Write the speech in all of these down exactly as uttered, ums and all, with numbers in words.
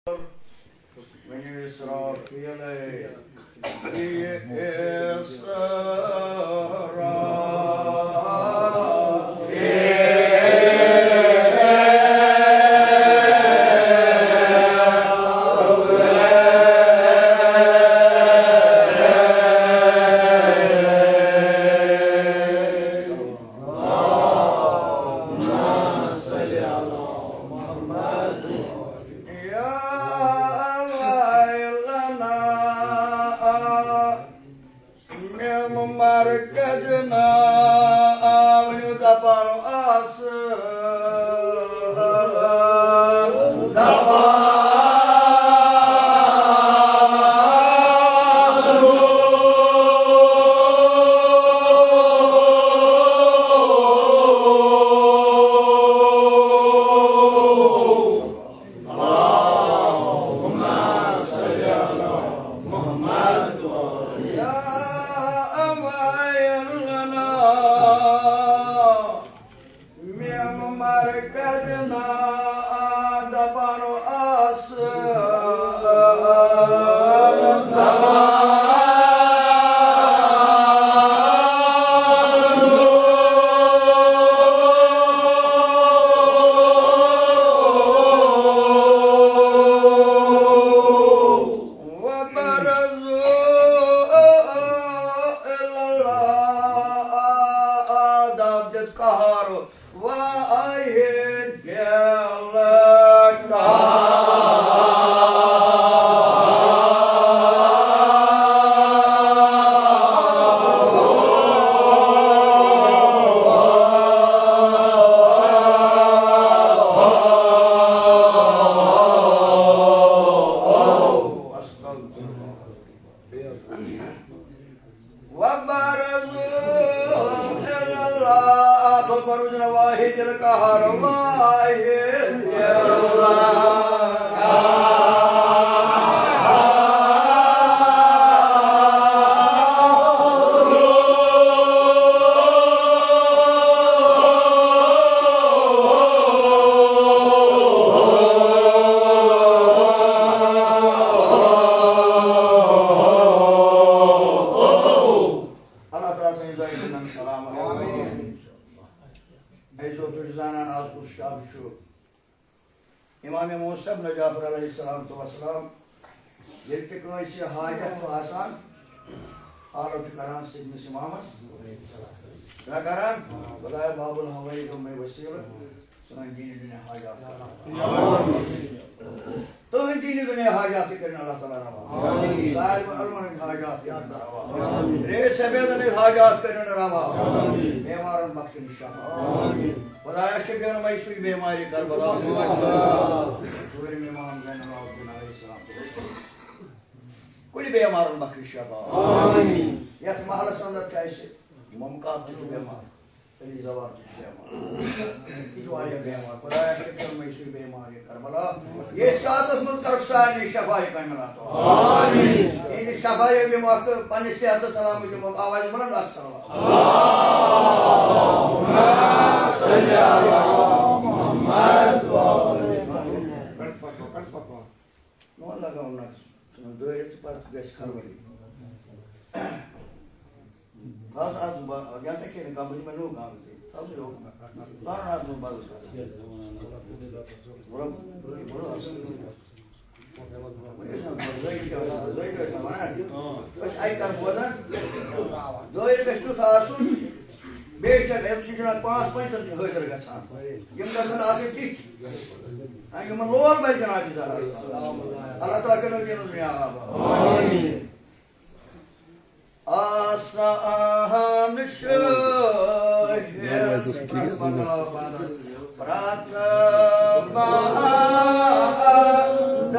ؤنِو اسرافیلے، یہِ اسرافیل۔ یا ویلنا، میم مرکز نا، ؤنِو دپان آس، دپان۔ اللهم صل على محمد وعلى يا أبا يلنا، میم مرکز نا دپان آس، دپان۔ وبرزوا إلى الله، آداب دِتھ قہر، وأيه دل قہر۔ وبرزوا إلى الله، آتو بروزنا واحد القهار، واحد القهار۔ اللہ تعالیٰ تھٲیِن دٲیِم یِمن سلامت۔ آمین۔ اَسہِ دوٚپ، تُہۍ چھِو زانان، آز کُس شب چھُ؟ امام موسیٰ ابن جعفر علیہ الصلوۃ والسلام، ییٚلہِ تہِ کٲنٛسہِ حاجت چھُ آسان، عرض چھُ کران سیدنس امامس، چھُنہ کران؟ خدایا، باب الحوائج گوٚو مےٚ وسیلہٕ۔ سٲنۍ دیٖنی دُنیا حاجات کرنہٕ۔ تُہٕنٛدۍ دیٖنی دُنیا حاجات تہِ کٔرِن اللہ تعالیٰ روا۔ آمین۔ طالب علمن ہٕنٛدۍ حاجات تہِ کٔرِن روا۔ آمین۔ ریس سفیدن ہٕنٛدۍ حاجات کٔرِن روا۔ آمین۔ بیمارن بخشن شفا۔ آمین۔ خدایا، شفیع مے سُے بیمارِ کربلا۔ آمین۔ ژوٗرِم امام زین العابدین علیہ السلام۔ کُلہِ بیمارن بخشن شفا۔ آمین۔ یتھ محلس اندر چھُ اَسہِ ممکات تہِ چھُ بیمار۔ علی زوال تہِ چھُ بیمار۔ یہِ چھُ واریاہ بیمار۔ خدایا، شفیع مے سُے بیمارِ کربلا۔ ییٚتھۍ ساعتس منٛز کرُکھ سارنٕے شفایہِ کاملات۔ آمین۔ ییٚلہِ شفایہِ دِمو اکھ پننہِ صحت تہٕ سلامت دِمو آوازِ بلند اکھ صلوات۔ اللہم صل علی محمد و آل محمد۔ نوٚو لگاوُن نقٕش، ژھٕنُن دٲرِتھ تہٕ پتہٕ گژھِ کھروٲلی۔ تھاو سا اَتھ منٛز با-، یا سا کھیٚیہِ نہٕ کانٛہہ، بہٕ دِمے نوٚو کانٛہہ تہِ۔ تھاو سا یوٚکُن۔ ژٕ اَن اَتھ منٛز بدل کانٛہہ۔ بُرٕ، بُرٕ، بُرٕ۔ وۄنۍ ٲسۍ نہٕ زٲوِج کیٛاہ وَنان؟ زٲوِج ٲسۍ نہٕ وَنان۔ أسۍ چھِ اَکہِ طرفہٕ بوزان۔ دٲیِر گژھِ تیُتھ آسُن۔ بے شک، أمۍ چھِ جناب پانٛژھ پنٛژاہ تہِ حٲضِر گژھان۔ یِم گژھن آسٕنۍ تِتھۍ۔ ہاں، یِمن لول بَرِ جناب زہرا۔ اللہ تعالیٰ کٔرِنو دینُک دُنیا آباد۔ آمین۔ آسان شٲہِد پرٛتھ بادل۔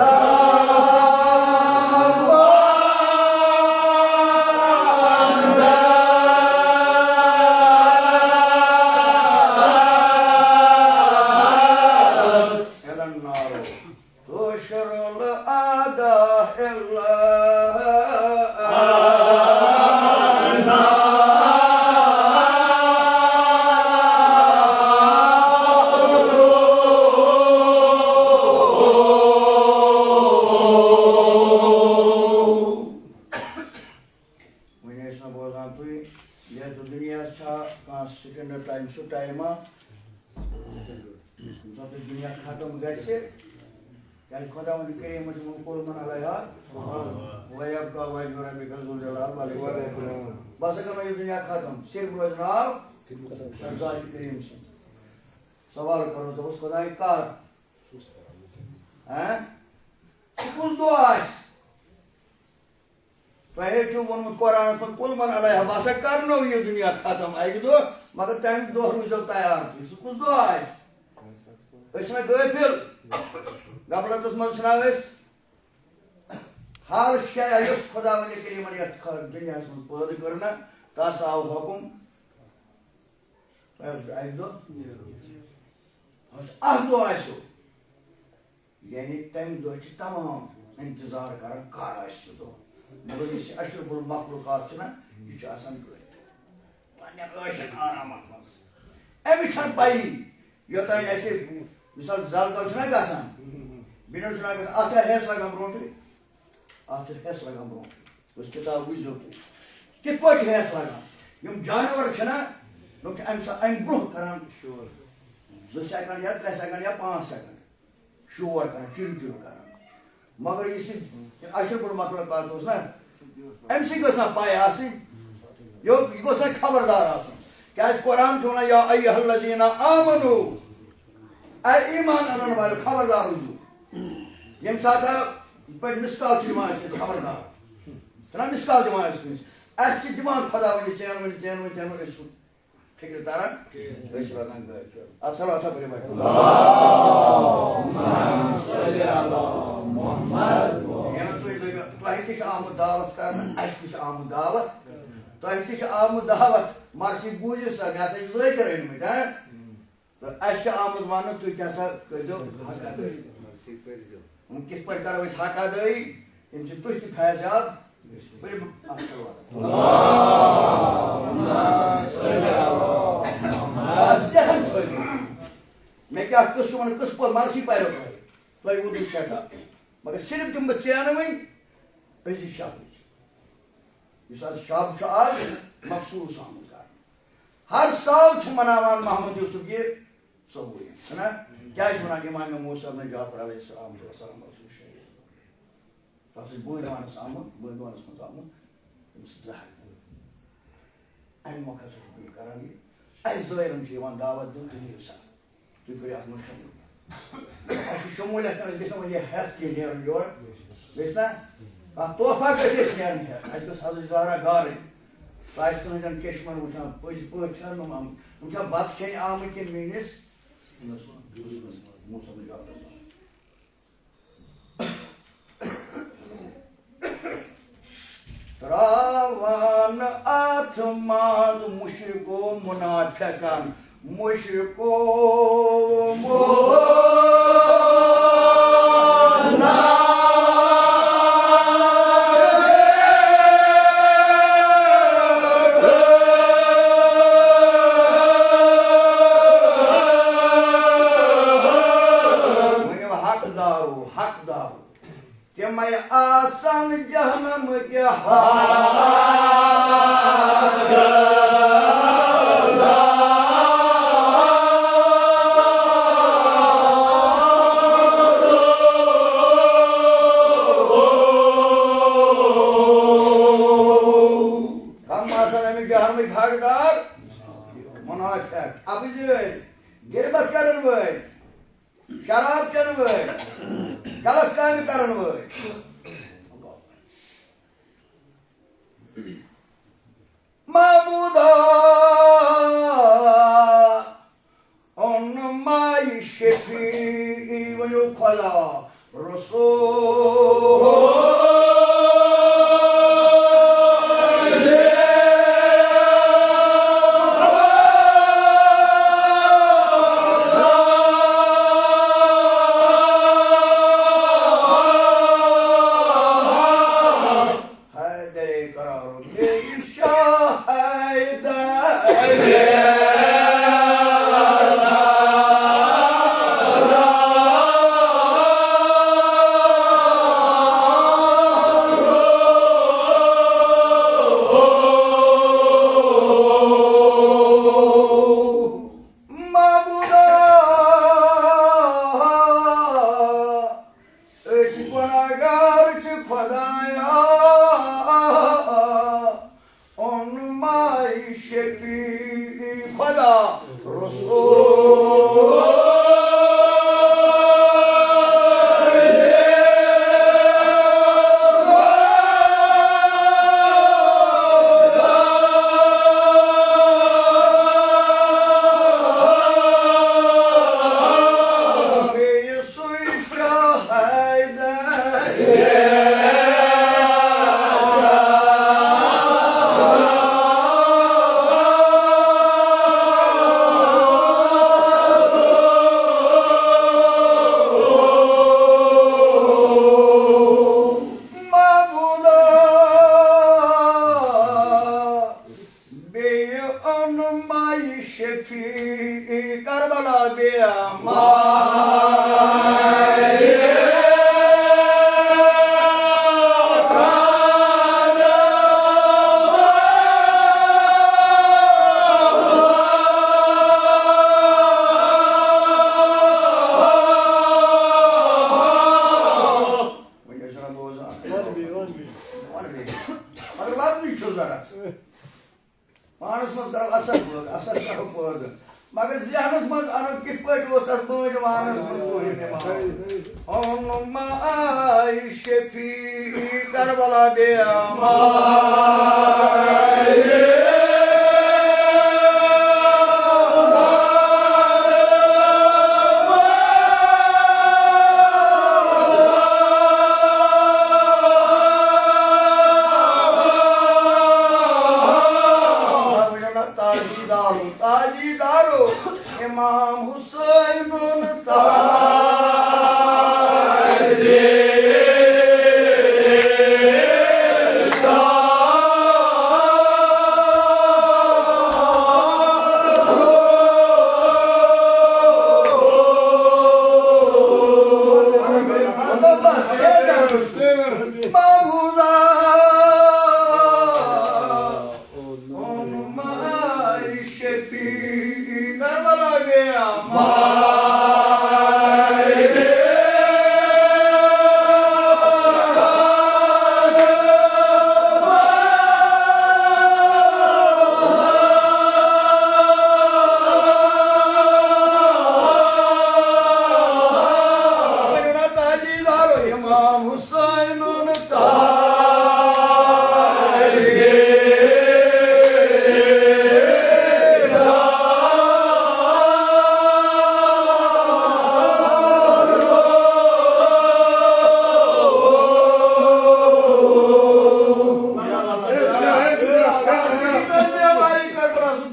تُشر العدا إلا ٹایم، سُہ ٹایما ییٚمہِ ساتہٕ یہِ دُنیا ختم گژھِ، کیٛازِ خۄداوندِ کریٖمَن چھُ ووٚنمُت، "قل من علیہا ویبقیٰ وجہ ربک ذو الجلال والاکرام۔" بہٕ ہسا کرو یہِ دُنیا ختم، صرف روزِ ناو ذاتِ کریٖم سُنٛد۔ سوال کرو، دوٚپُس، "خۄداے کر؟" ہاں؟ سُہ کُس دۄہ آسہِ؟ تۄہے چھُو ووٚنمُت قرآنَس منٛز، "قل من علیہا"، بہٕ ہسا کرنو یہِ دُنیا ختم اَکہِ دۄہ، مگر تَمہِ دۄہ روٗزیو تیار تُہۍ۔ سُہ کُس دۄہ آسہِ؟ أسۍ چھِنہ غٲفِل؟ غفلتَس منٛز چھِنہ أسۍ؟ ہر شے یُس خۄداوندِ کریٖمَن یَتھ خ-، دُنیاہَس منٛز پٲدٕ کٔر نہ، تَس آو حُکُم، تۄہہِ حظ چھُ اَکہِ دۄہ نیرُن۔ بس اَکھ دۄہ آسیو۔ یعنی تَمہِ دۄہ چھِ تمام انتظار کران، کر آسہِ سُہ دۄہ۔ مگر یُس یہِ اشرف المخلوقات چھُنہ، یہِ چھُ آسان گٲڑۍ پننٮ۪ن عٲشن آرامن منٛز۔ أمِس چھَنہٕ پَیی، یوٚتام اَسہِ مثال زالتل چھُنہ گژھان، بِنیُل چھُنہ گژھان، اَتھ چھا حِصہٕ لگان برونٛٹھٕے؟ اَتھ چھُ حِصہٕ لگان برونٛٹھٕے۔ یُس کِتاب وٕچھزیو تُہۍ، کِتھ پٲٹھۍ چھُ حِصہٕ لگان؟ یِم جانور چھِنہ، یِم چھِ اَمہِ سا-، اَمہِ برونٛہہ کران شور۔ زٕ سیکنڈ یا ترٛےٚ سیکنڈ یا پانٛژھ سیکنڈ۔ شور کران، چِرٕ چِرٕ کران۔ مگر یُس یہِ اشرف المخلوقات اوس نا، أمۍ سٕے گٔژھ نا پَے آسٕنۍ، یہِ یہِ گوٚژھ نا خبردار آسُن۔ کیٛازِ قرآن چھُ وَنان، "یا ایھا الذین آمنو"، اے ایمان اَنَن والٮ۪و، خبردار روٗزِو۔ ییٚمہِ ساتہٕ یِتھ پٲٹھۍ مِس کال چھِ یِوان اَسہِ، خبردار۔ چھِنہ مِس کال دِوان اَسہِ کٲنٛسہِ؟ اَسہِ چھِ دِوان خۄداوندِ چین وٕنہِ، چین وٕنہِ، چین وٕنہِ، أسۍ چھِنہٕ فِکرِ تران، أسۍ چھِ روزان غٲفِل۔ اَتھ سلام اَتھا پٔرِو وۄنۍ۔ یا تُہۍ دٔپِو، تۄہہِ تہِ چھِ آمُت دعوت کرنہٕ، اَسہِ تہِ چھِ آمُت دعوت۔ تۄہہِ تہِ چھِ آمُت دعوت، مرثی بوٗزِو سا، مےٚ ہسا چھِ ذٲکِر أنۍمٕتۍ، ہاں؟ تہٕ اَسہِ چھِ آمُت وَننہٕ، تُہۍ تہِ ہسا کٔرۍزیو حق ادا۔ وۄنۍ کِتھ پٲٹھۍ کرو أسۍ حق ادٲیی؟ ییٚمہِ سۭتۍ تُہۍ تہِ فیض یاب کٔرِو۔ اَتھ کَرو اَتھ۔ ذہن تھٲیِو۔ مےٚ کیٛاہ قٕصہٕ چھُ وَنُن، قٕصہٕ پٲٹھۍ مرثی پَرو تۄہہِ۔ تۄہہِ ووتوٕ سٮ۪ٹھاہ۔ مگر صرف دِمہٕ بہٕ ژینہٕ وۄنۍ أزِچ شبٕچ۔ یُس حظ شب چھُ آز مخصوٗص آمُت کرنہٕ۔ ہر سال چھُ مناوان محمد یوسف یہِ ژوٚوُہِم، چھُنہ؟ کیٛازِ چھِ وَنان امام موسیٰ ابن جعفر علیہ السلام چھُ آسان مخصوٗص شہید؟ تَتھ سۭتۍ بٲدوانَس آمُت، بٲدوانَس منٛز آمُت، أمِس زہر دِنہٕ۔ اَمہِ مۄکھٕ ہسا چھُس بہٕ یہِ کران یہِ۔ اَسہِ زٲیرَن چھِ یِوان دعوت دِنہٕ، تُہۍ یِیِو سا۔ تُہۍ کٔرِو اَتھ منٛز شموٗلیت۔ اَسہِ چھُ شموٗلیت کران، أسۍ گژھِ نہٕ وۄنۍ یہِ ہٮ۪تھ کینٛہہ نیرُن یورٕ۔ گژھِ نہ؟ کانٛہہ تحفہ گژھِ اَسہِ نیرُن ہٮ۪تھ۔ اَسہِ گٔژھ حضرت زہرا گارٕنۍ۔ سُہ آسہِ تُہٕنٛدٮ۪ن چشمَن وٕچھان، پٔزۍ پٲٹھۍ چھا یِم آمٕتۍ؟ یِم چھا بَتہٕ کھٮ۪نہِ آمٕتۍ کِنہٕ میٛٲنِس موسم جانَس منٛز؟ تراوان اتھ منٛز مشرکو منافقن، مشرکو مو-، ؤنِو حق دارو، حق دارو۔ تِمے آسن جہنم کہِ حالات۔ کم آسن امہِ جہنمٕکۍ حقدار؟ منافق، اپزٲرۍ، غیبت کرن وٲلۍ، شراب چٮ۪ن وٲلۍ، غلط کامہِ کرن وٲلۍ۔ معبودا، اون ماے شفیع، ؤنِو خدا۔ رسول۔ حیدر قرار، میری شاہ حیدر۔ معبودا، بیٚیہِ اوٚن ماے شفیع کربلا بیمار۔ وۄنۍ ٲسۍ وَنان بوزان۔ وَن بیٚیہِ، وَن بیٚیہِ۔ وَن بیٚیہِ۔ مگر وَننٕے چھُ ضروٗرت۔ پانَس منٛز کَرو اَثر پٲدٕ، اَثر کَرو پٲدٕ۔ مگر ذہنَس منٛز اَنو کِتھ پٲٹھۍ اوس تَتھ بٲنۍ وانَس منٛز پوٗرٕ نِوان۔ اوٚن ماے شفیع کربلا بیمار۔ تاجدارو، تاجدارو، امام حسین تاج۔ امام حسین تاج۔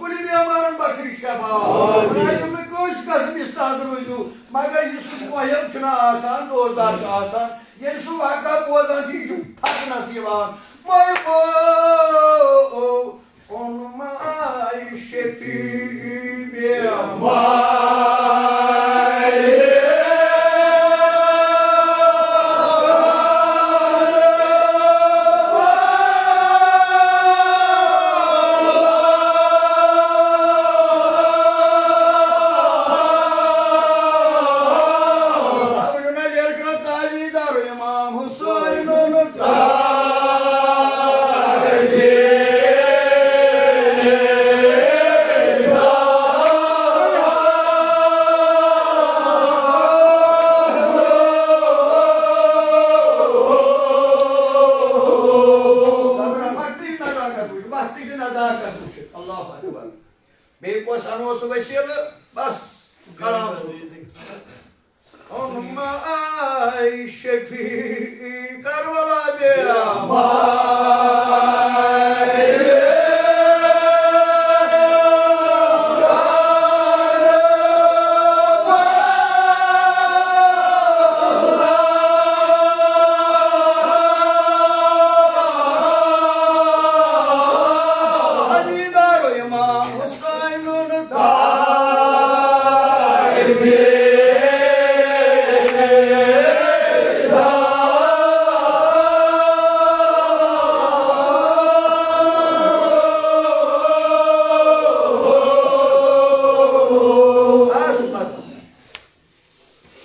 کُلہِ بیمارن بخش شفا۔ آمین۔ کٲنٛسہِ قسمٕچ تنٛد روٗزِو۔ مگر یُس سُہ کوہل چھُنہ آسان، دوزدار چھُ آسان، ییٚلہِ سُہ واقعہ بوزان چھُ، یہِ چھُ پھسنس یِوان۔ وۄنۍ گوٚو اوٚن ماے شفیع بیمار۔ تاجدار امام حسین تاج۔ اللہ اکبر۔ بیٚیہِ کۄس اَنوس وسیلہٕ؟ بس، کلام۔ اوٚن ماے شفیع کربلا بیمار۔ علی دار امام حسین۔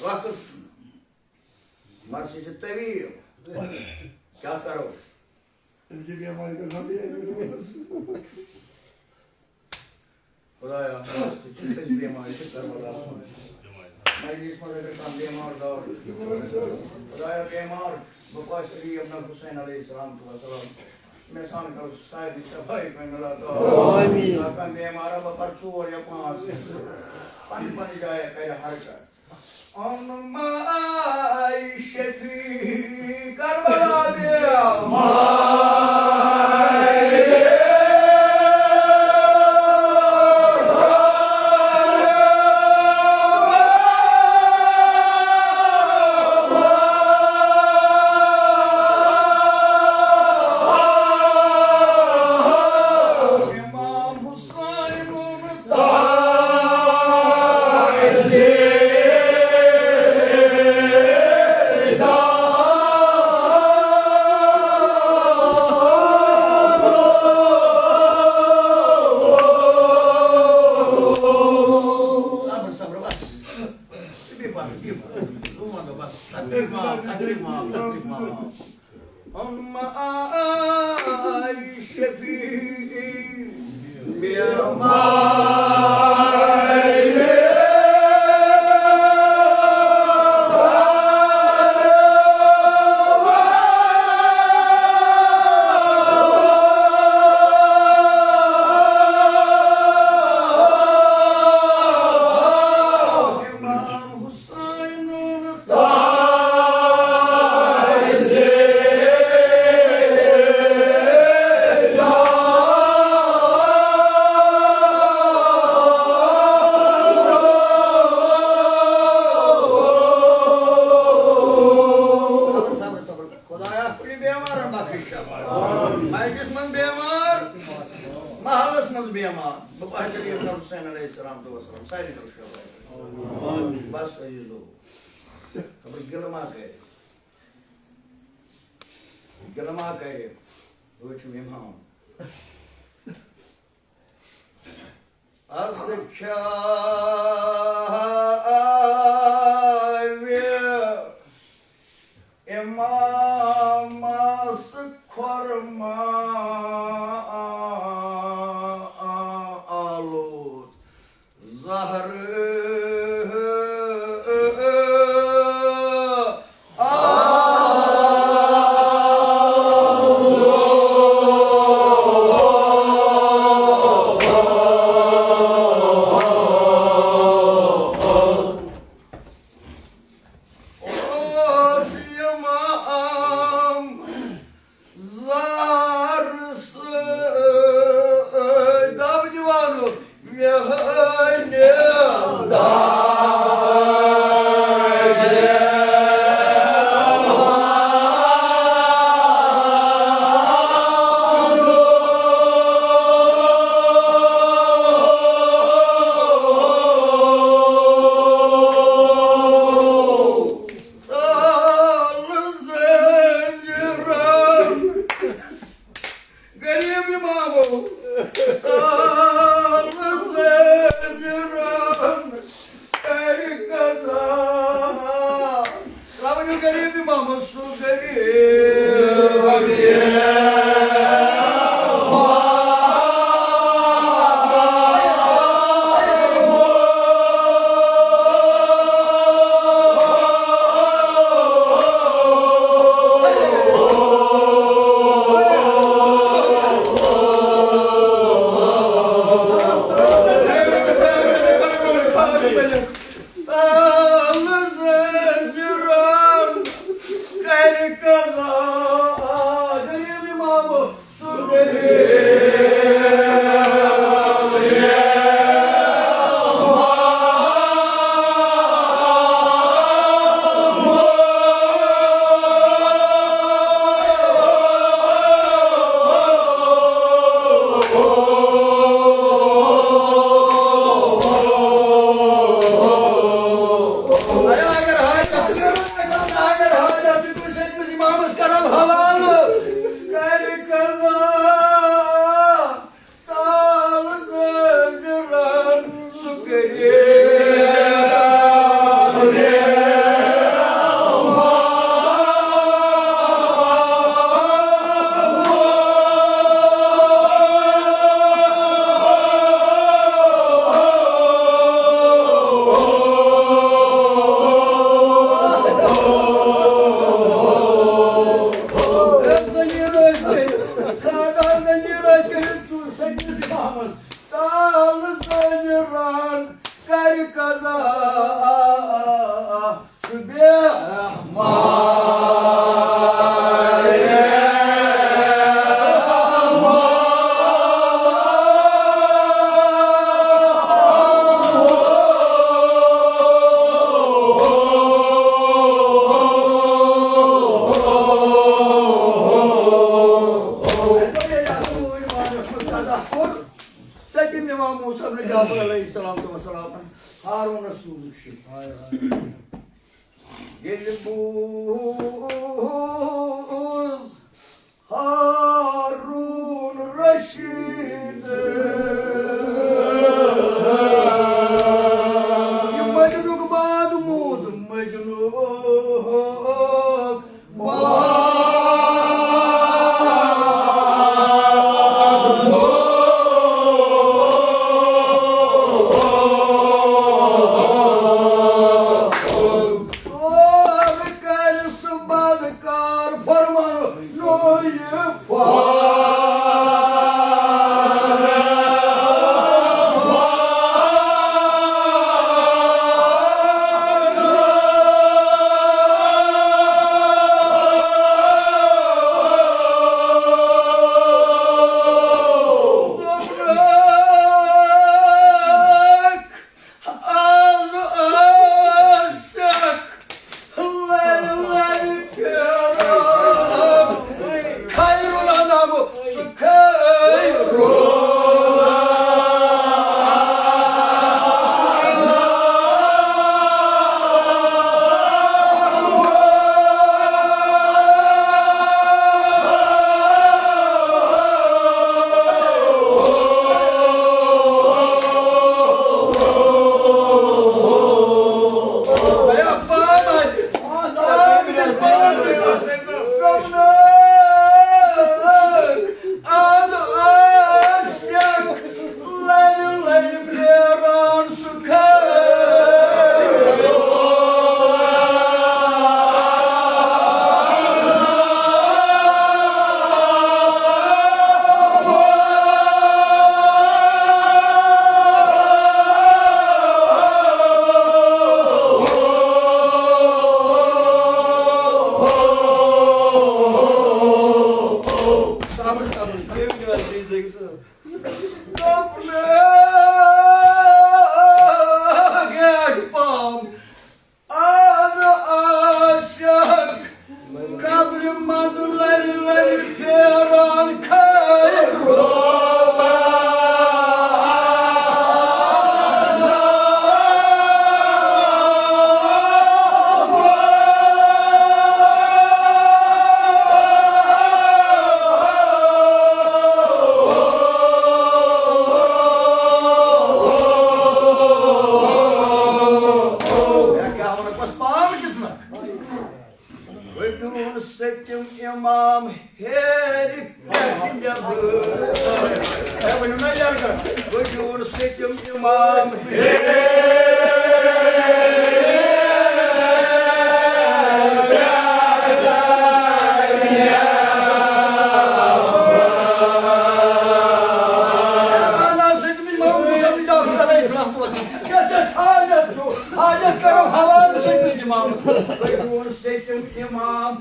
وقت چھُنہٕ۔ مرثی چھِ طویل۔ کیٛاہ کرو؟ أمِس چھِ بٮ۪مارِ پٮ۪ٹھ لَمبی۔ خدایا، أسۍ تہِ چھِ أسۍ بٮ۪مارِ چھِ کربلا سُنٛد۔ مجلس منٛز اگر کانٛہہ بٮ۪مار دار چھُ، خدایا، بٮ۪مار چھُ، بہٕ پاسہِ علی ابن حسین علیہ السلام تہٕ وسلام۔ مےٚ سان کر سارنٕے شفاعی کٲمِل عطا۔ آمین۔ کانٛہہ بٮ۪مارا بہٕ پَرٕ ژور یا پانٛژھ۔ پنٕنہِ پنٕنہِ جایہِ کرِ حرکت۔ اوٚن ماے شفیع امام شفیع خدایا، کُنہِ بیمارن بخش شفا۔ مجلس منٛز بیمار، محلس منٛز بیمار، مبارک علی حسن حسین علیہ السلام تو وسلم، سارے کرو شفا۔ بس عزیزو، خبر گِلہٕ ما کرِ، گِلہٕ ما کرِ، بہٕ چھُس اِمام۔ عرض چھا آوِ امامس خرما آلود زہر۔ اوس یِوان زار سۭتۍ دب دِوان میٛانہِ دادِ۔ غریب امامو، غریب امامو، کر قضا۔ سلام علیکم، غریب امامو، سُہ غریب۔ اگر حاجت، اگر حاجت تُہۍ سٔتمِس اِمامَس کرو حوالہٕ، کرِ قضا، تال زٲجرَن سُہ کٔرِ۔ تال زٲجرَن کرِ قضا سُہ بیمار۔ سٔتِم امام موسیٰ بن جعفر علیہ الصلوۃ والسلام، ہارون رسول شریف۔ ییٚلہِ بوٗز ہارون رشید یہِ مجنُک باد موٗد، مجنُک فرمان نوی فار۔ آز آسکھ لرِ لرِ پھیران، خیر الانام سُہ خیر۔ صبر، صبر، کٔرِو جواب، please، صٲب۔ گیٹ پام۔ آز آسکھ قبرِ منٛز لرِ لرِ پھیران خیر۔ وجوٗن سٔتِم اِمام ہیرِ پٮ۪ٹھ نٮ۪بر۔ ہے، ؤنِو نا یَلہٕ۔ وجوٗن سٔتِم اِمام ہیرِ پٮ۪ٹھ نٮ۪بر۔ سٔتِم اِمام موسیٰ بن جعفر علیہ السلام۔ یَتھ، یَتھ حاجت چھُ، حاجت کرو حوالہٕ سٔتمہِ اِمامَس۔ وجوٗن سٔتِم اِمام۔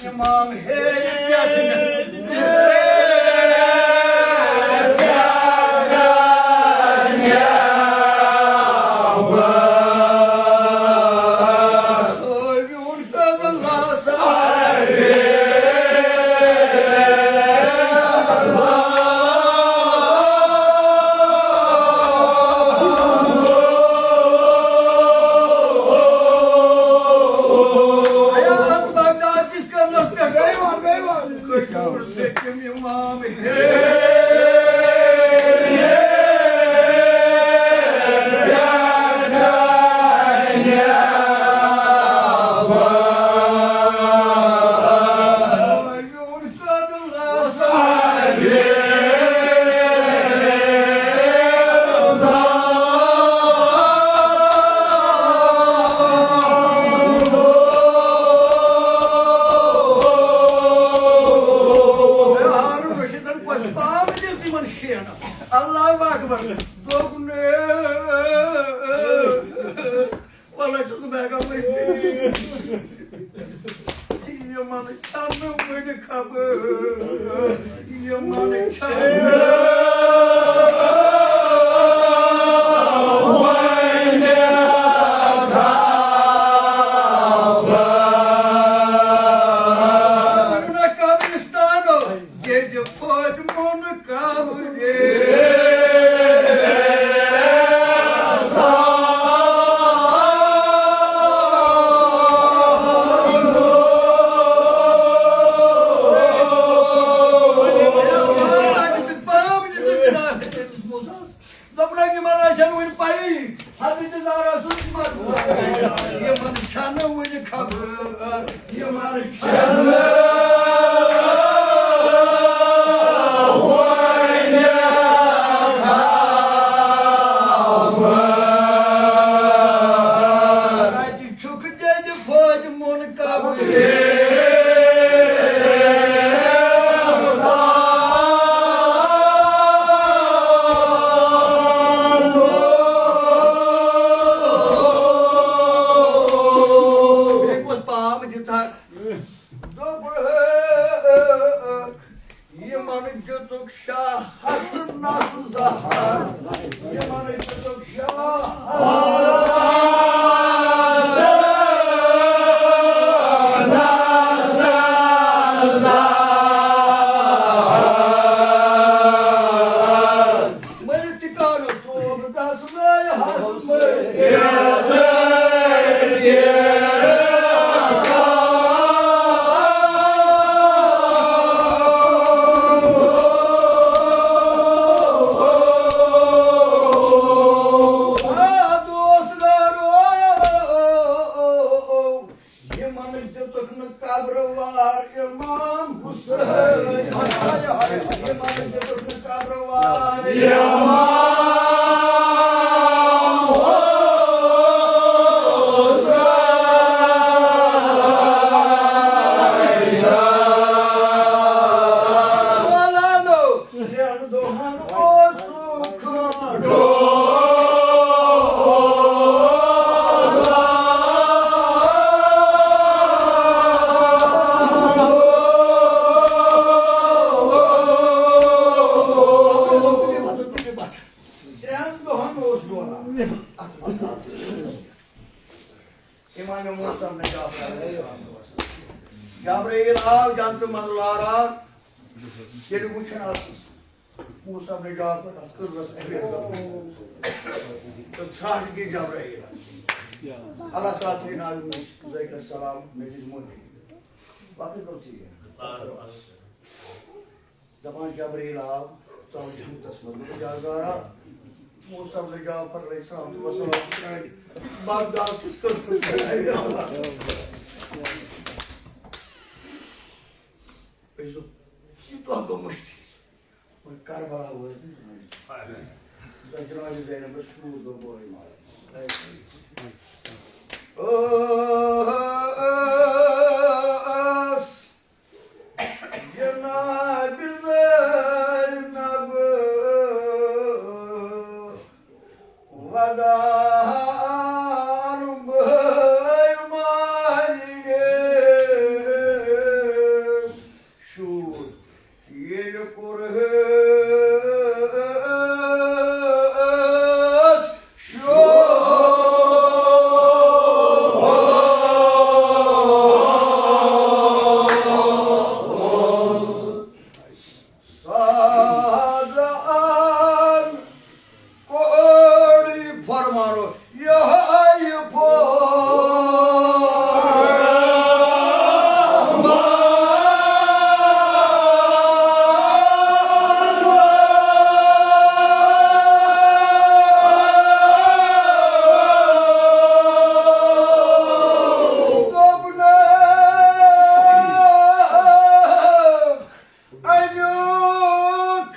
اِمام ہیرِ پٮ۪ٹھ نٮ۪بر۔ ہارون رشیدن پتہٕ پاونہٕ دِژ یِمن شیٖنہٕ۔ اللہ اکبر۔ دوٚپُن، وَلہٕ چھُس نہٕ بہٕ ہٮ۪کان ؤنِتھ۔ یِمَن چھَنہٕ وٕنہِ خبر، یِمَن چھَنہٕ وٕنہِ خبر۔ قبرستانو ییٚتہِ فاطمہ ہُن قبرِ۔ یِمن چھَنہٕ کتہِ چھُکھ تیٚلہِ فٲطمُن قبر؟ بیٚیہِ کُس پام دِژ ہا؟ دوٚپُکھ، یِمن دِتُکھ شاہس نس زہر، یِمن دِتُکھ شاہس نس زہر۔ مٔرِتھ تہِ کانُک توبہٕ گژھنَے حظ مٔرِتھ۔ آ، دوست دارو، یِمن دِتُکھ نہٕ قبرٕ وار امام حسین۔ یِمن دِتُکھ نہٕ قبرٕ وار امام حسین۔ مولانا، ترٛٮ۪ن دۄہن اوسُکھ ترٛٮ۪ن دۄہن اوس ڈولان۔ امام موسم نے جواب۔ جبرائیل آو جنتہٕ منٛز لاران، ییٚلہِ وٕچھُن آسُس۔ موسیٰ بن جعفر اتھ قبرس اہمیت کرنہٕ۔ تہٕ ژھانٛڈ کہِ جبرائیل۔ اللہ تعالیٰ تھٲیناو یِمن زکر السلام مےٚ دِژ موتی۔ وقت گوٚو ژیر۔ دپان جبرائیل آو، ژاو جنتس منٛز۔ دوٚپُن، جلدارا، موسیٰ بن جعفر علیہ السلام تہٕ وسلام چھُ کران بغداد کِس قبرس پٮ۪ٹھ۔ أسۍ دوٚپ، یہِ دۄہ گوٚو مٔشتٕے۔ وۄنۍ کربلا وٲژ نہٕ جنازٕ۔ دۄہ جنازٕ زینبس شوٗر گوٚو بٲے مارٕ۔ ٲس جناب زینب ودان بٲے مارِ گٔے۔ شوٗر ییٚلہِ کوٚرہَس شوٗر۔ سادٕ آن کوٚر یہِ فرمانو، یہِ ہا یہِ فرمان۔ دوٚپنَکھ، اَمیُک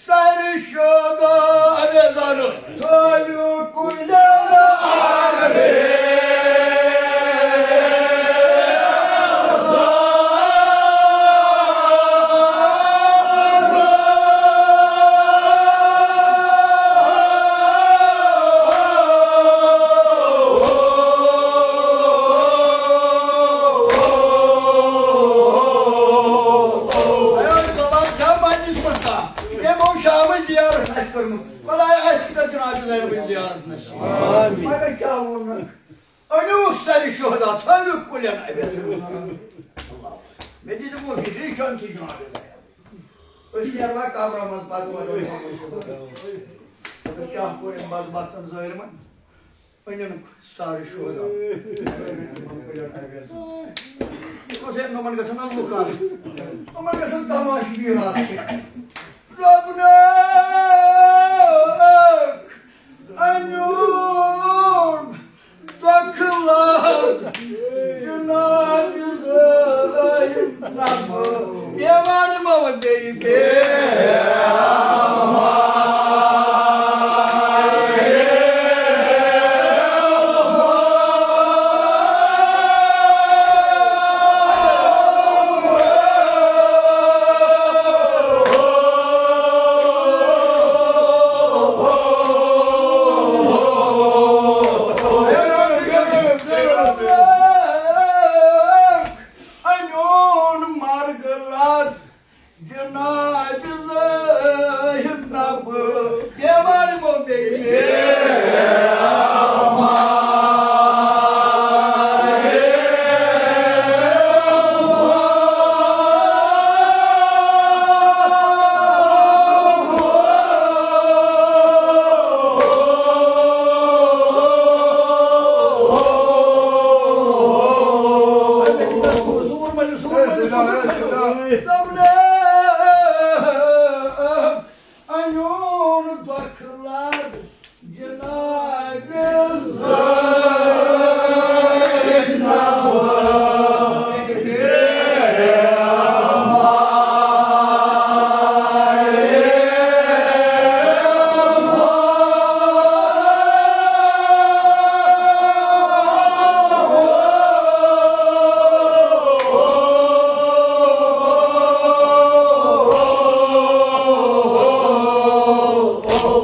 سر شودا اَمہِ زَنہٕ تھٲوِو کُلٮ۪ن عالمے۔ تٔمۍ اوس شامٕچ زیارت اَسہِ کٔرمٕژ۔ خۄدایا، اَسہِ تہِ کر جناب زینبٕچ زیارت نصیب۔ آمین۔ مگر کیٛاہ ووٚنُن؟ أنِو سر شہدا، تھٲوِو کُلٮ۪ن اَبٮ۪تھ۔ مےٚ دِژ وۄنۍ ہجری چھَنہٕ سُہ جناب زینب۔ أسۍ نیروا قبرٕ منٛز پتہٕ وَنو۔ مگر کیٛاہ کوٚر أمۍ بدبختن ظٲلمن؟ أنِن سارے شہدا۔ یِمن گژھن نا لُکھ آسٕنۍ۔ یِمن گژھن تماشہٕ گیٖر آسٕنۍ۔ دوٚپنَکھ، أنِو دۄکھٕ لد۔ یِوان یِمو بیٚیہِ بیٚیہِ۔ انیون مرگ لد جناب زاہد نبہٕ، دیوار گوٚو بیٚیہِ۔ انیون دۄکھ لد جناب زینب۔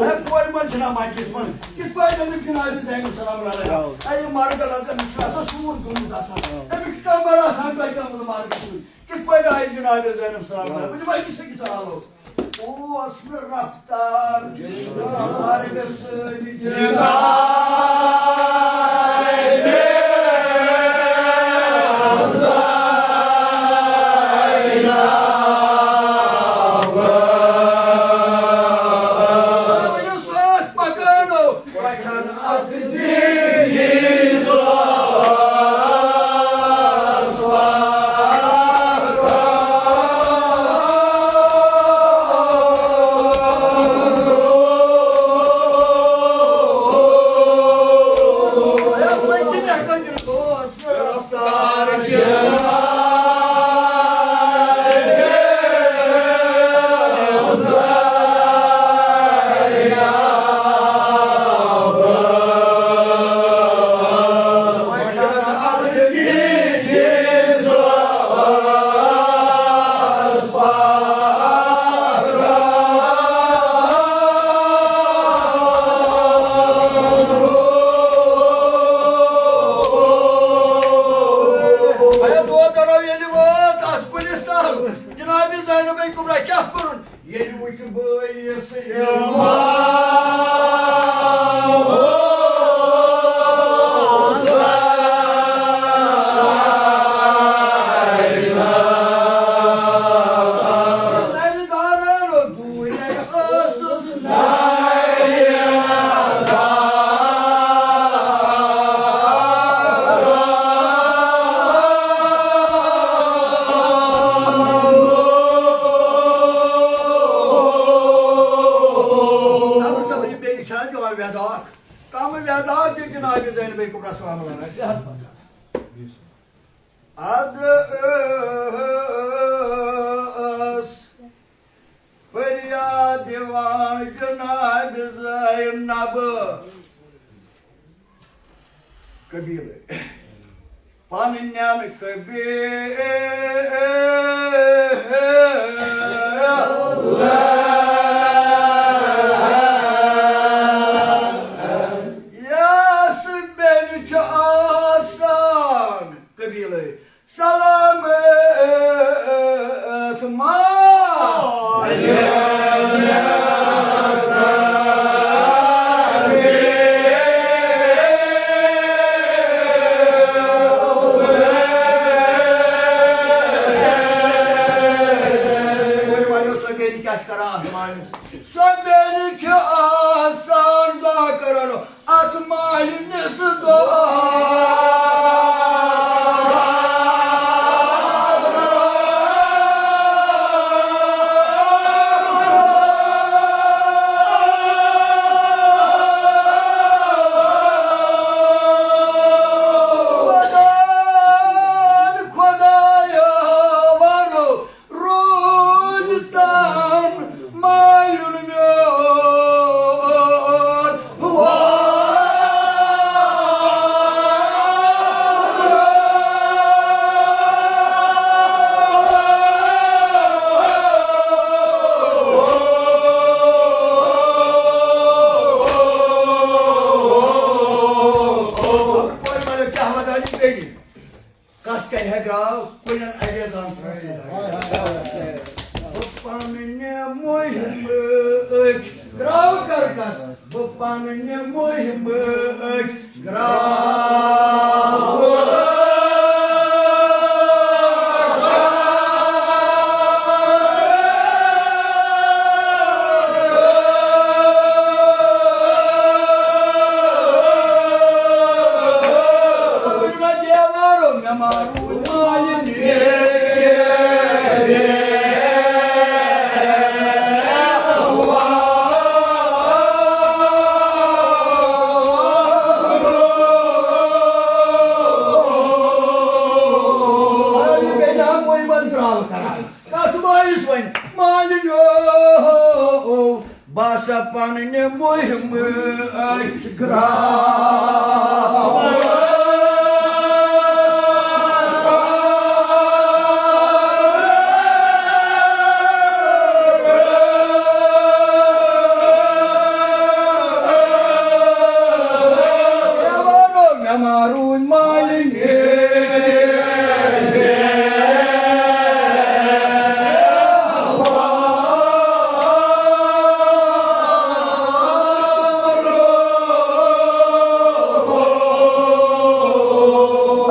ہے، کورِ منٛز چھِنہ مجلس منٛز کِتھ پٲٹھۍ أنِکھ جناب زینب سلام اللہ علیہا؟ ہے، یہِ مرگ لگن، یہِ چھُ آسان سوٗر گوٚمُت آسان۔ أمِس چھُ کمبر آسان، تۄہہِ کمبر مارٕ سۭتۍ۔ کِتھ پٲٹھۍ آیہِ جناب زینب سلام اللہ علیہا؟ بہٕ دِمہٕ أکِس أکِس حالو۔ اوس نہٕ رفتار مرگس سۭتۍ جناب زینب۔ ؤنِو، سُہ اوس پکان۔ وچھن اتھ دِلی سوس۔ ہے، دود درو ییٚلہِ وٲژ اَتھ کُلِس تَل، جناب زینب کبریٰ کیٛاہ کوٚرُن؟ ییٚلہِ وٕچھ بٲیِس یِوان سردارن صبر، صبر، یہِ بیٚیہِ چھا دِوان وٮ۪داکھ؟ کم وٮ۪داکھ دِ جناب زینب کبریٰ سلام اللہ علیہا، صحت پتہ۔ اد ٲس فریاد دِوان جناب زینب۔ قبیلہٕ پنٕنٮ۪ن قبیلہٕ یس بیٚنہِ چھُ آسان۔ قبیلہٕ سلامت ما۔ سۄ بیٚنہِ چھِ آسان دعا کران۔ اتھ مالِنِس دعا۔ کس کرِ ہے گراو؟ کُلٮ۪ن اَڈٮ۪ن گام۔ بہٕ پننہِ مُہِمہٕ أکۍ گراو کر کس، بہٕ پننہِ مُہِمہٕ أکۍ گراو۔ کتھ مٲلِس وۄنۍ مالِنیو، بہٕ ہسا پننہِ مُہِمہٕ أتھۍ گرٛاو۔ مےٚ ما روٗدۍ مالِنۍ۔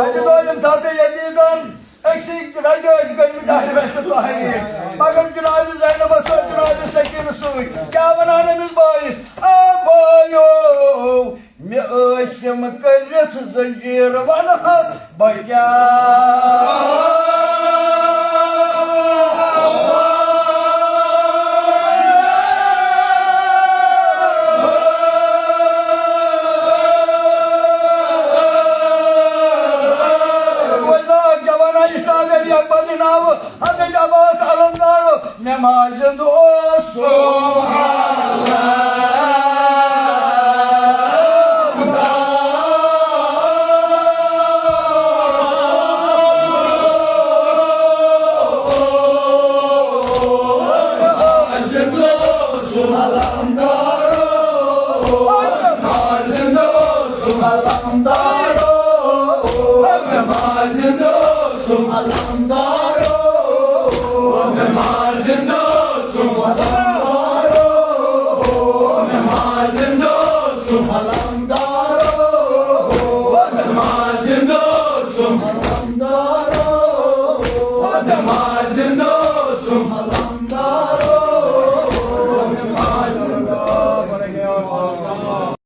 اَتہِ گوٚو ییٚمہِ ساتہٕ یزیٖدَن أکسٕے رَزِ ٲسۍ گٔمٕتۍ اَہلِ بیتُک تحریٖم۔ مگر جناب زینبَس سۭتۍ، جناب سکیٖنَس سۭتۍ کیٛاہ وَنان أمِس بٲیِس؟ آ بٲیو، مےٚ ٲسِم کٔرِتھ زنجیٖر، وَنہٕ حظ بہٕ کیٛاہ؟ جوان علی شاہ علی اکبر ناوٕ حضرت عباس علمدار، مےٚ ما زِندٕ اوس۔ سبحان اللہ۔